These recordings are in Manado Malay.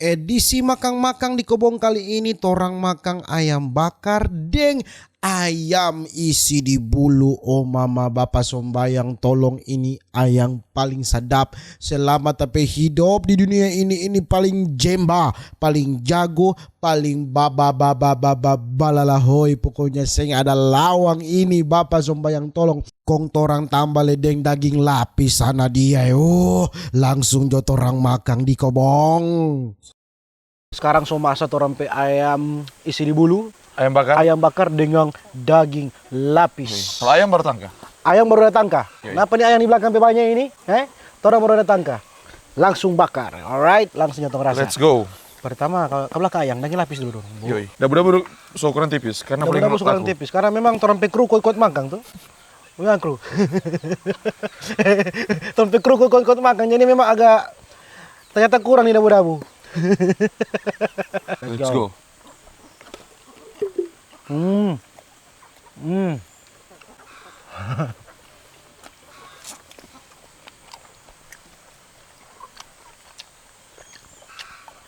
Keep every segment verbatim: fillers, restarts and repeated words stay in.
Edisi makang-makang di kobong kali ini, torang makang ayam bakar deng ayam isi di bulu. Oh mama, bapa sombayang, tolong, ini ayam paling sadap selama ta pe hidop di dunia ini. Ini paling jemba, paling jago, paling ba, ba, ba, ba, ba, ba, balalahoi. Pokoknya seng ada lawang ini, bapa sombayang, tolong. Kong torang tamba lei deng daging lapis sana dia. Oh, langsung jo torang makang di kobong. Skarang so masa torang pe ayam isi di bulu. Ayam bakar? Ayam bakar dengan daging lapis. Oke. Kalau ayam baru tangka? Ayam baru ada tangka. Oke. Napa ni ayam di blakang pe banya ini? Eh? Torang baru ada tangka. Langsung bakar. Alright, langsung jo tong rasa. Let's go. Pertama, ka-, ka blakang ayam, daging lapis dulu dong. Yoi. Dabu-dabu so ukuran tipis, karena paling Dabu-dabu so ukuran tipis, karena memang torang pe kru kuat-kuat makang tu. Memang kru. Torang pe kru kuat-kuat makang, jadi memang agak ternyata kurang ni dabu-dabu. Let's go. Hmm. Hmm.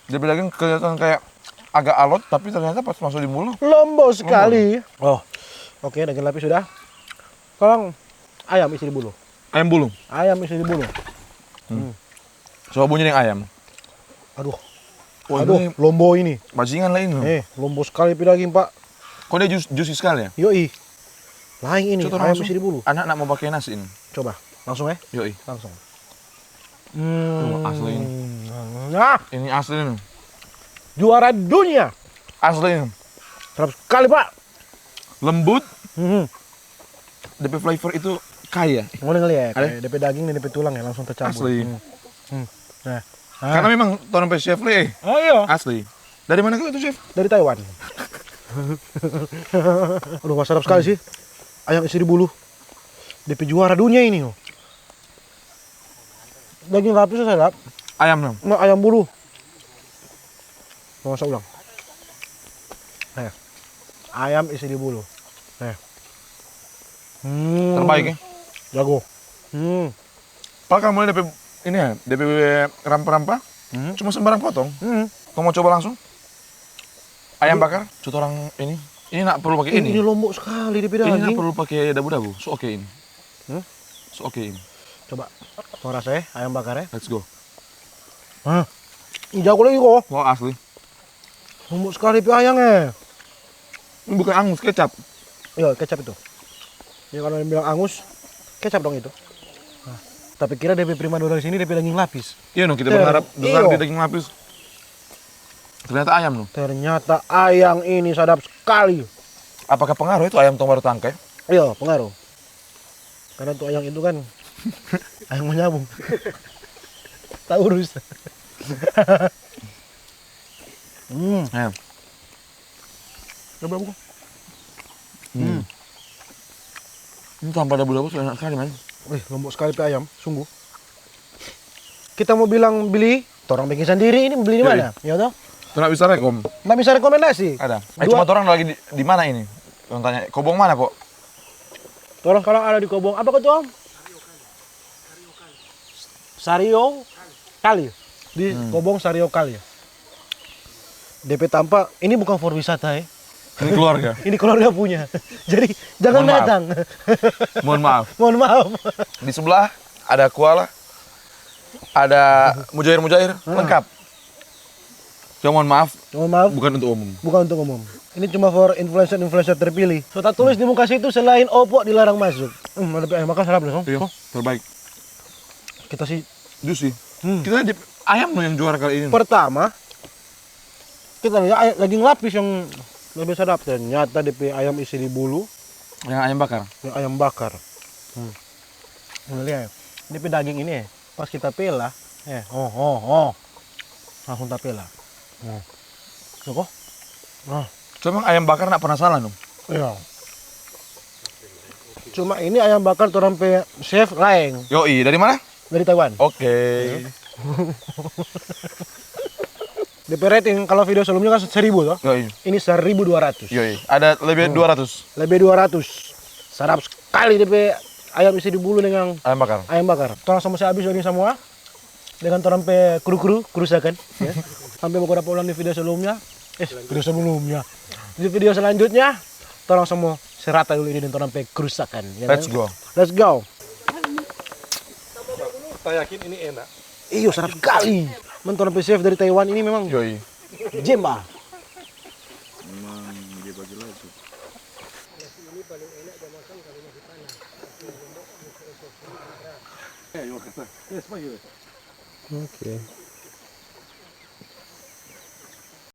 Dia pe daging kelihatan kayak agak alot, tapi ternyata pas masuk di mulut, lombo sekali. Oh, oke, daging lapis sudah. Sekarang ayam isi di bulu. Ayam bulu. Ayam isi di bulu. Hmm. Hmm. Coba bunyi deng ayam. Aduh. Wah, aduh, ini lombo ini. Bajingan lah ini. Eh, lombo sekali pe daging, Pak. Kok dia jus-, juicy sekali ya? Yoi. Lain ini, coba ayam langsung isi di bulu. Anak nak mau pakai nasi ini. Coba, langsung ya? Yoi. Langsung. Hmm. Tuh, asli ini. Nah. Ini asli ini. Juara dunia. Asli ini. Sedap sekali, Pak. Lembut. Hmm. Depe flavor itu kaya. Ngoni ngeliat ya, ada? Kayak depe daging dan depe tulang ya langsung tercampur. Asli. Hmm. Hmm. Nah. Karena memang torang pe chef le. Oh iya. Asli. Dari mana kau itu, chef? Dari Taiwan. Aduh, wah, sedap sekali sih. Ayam isi di bulu. Depe juara dunia ini, oh. Daging lapis sedap. Ayam, no? Nah, ayam bulu. Mau masak ulang. Eh, ayam isi di bulu. Eh. Hmm. Terbaik, ya? Jago. Hmm. Padahal kamu depe ini ya, depe rampa-rampa, hmm, cuma sembarang potong. Hmm. Kau mau coba langsung? Ayam bakar, coto orang ini. Ini nak perlu pakai ini. Ini lombok sekali depe daging. Ini nak perlu pakai dabu-dabu. So oke ini. Hmm? So oke ini. Coba, kau rasa ya, ayam bakar ya. Let's go. Hah? Ini jago lagi kok. Wah, asli. Lembut sekali pe ayam, eh. Ini bukan angus, kecap. Iya, kecap itu. Ya, kalau yang bilang angus, kecap dong itu. Nah, tapi kira depe primadona di sini depe daging lapis. Iya, no, kita berharap besar di daging lapis. Ternyata ayam, no. Ternyata ayam ini sadap sekali. Apakah pengaruh itu ayam tong baru tangka, ya? Iya, pengaruh. Karena tu ayam itu kan ayam manyabung. Taurus. Hmm. Ayam. Coba buka. Hmm. Ini tanpa dabu-dabu enak sekali, man. Wih, lombok sekali pe ayam, sungguh. Kita mau bilang beli, torang bikin sandiri, ini beli di mana? Ya toh? Nggak bisa rekom. Nggak bisa rekomendasi. Ada. Eh, cuma torang lagi di, di mana ini? Yang tanya, kobong mana, Po? Torang sekarang ada di kobong apa kau tuh, Om? Sario Kali. Di kobong Sario Kali. Depe tampa, ini bukan for wisata, eh. Ini keluarga. Ini keluarga punya. Jadi, jangan datang. Mohon maaf. Mohon maaf. Di sebelah ada koala, ada mujair-mujair, lengkap. Cuma mohon maaf, bukan untuk umum. Bukan untuk umum. Ini cuma for influencer-influencer terpilih. So, ta tulis di muka situ, selain Opo dilarang masuk. Hmm, ada pe ayam bakar sadap deh, Song. Iya, terbaik. Kita sih juicy. Hmm. Kita di ayam loh yang juara kali ini. Pertama, kita lihat ay-, daging lapis yang lebih sadap. Ternyata depe ayam isi di bulu. Yang ayam bakar. Yang ayam bakar. Hmm. Ngoni lia, depe daging ini, eh, pas kita pela, eh, oh, oh, oh. Langsung ta pela. Hmm. Tuh, kok. Nah. Cuma ayam bakar nggak pernah salah, dong. Iya. Cuma ini ayam bakar torang pe chef laeng. Yoi, dari mana? Dari Taiwan. Oke. Iya. Depe rating, kalau video sebelumnya kan seribu toh? Yoi. Ini seribu dua ratus. Yoi, ada lebih dua ratus. Lebih dua ratus. Sadap sekali depe ayam isi di bulu dengan ayam bakar. Ayam bakar. Torang sama se habis ini semua. dengan torang pe kru-kru, kerusakan, ya. Sampai baku dapa ulang di video sebelumnya. Eh, video sebelumnya. Di video selanjutnya, torang semua serata dulu ini dengan torang pe kerusakan, ya. Let's kan? Go. Let's go. Kita yakin ini enak. Iyo, sedap sekali. Men torang pe chef dari Taiwan ini memang Yoi. Jemba. Memang dia bagi lagi. Oke.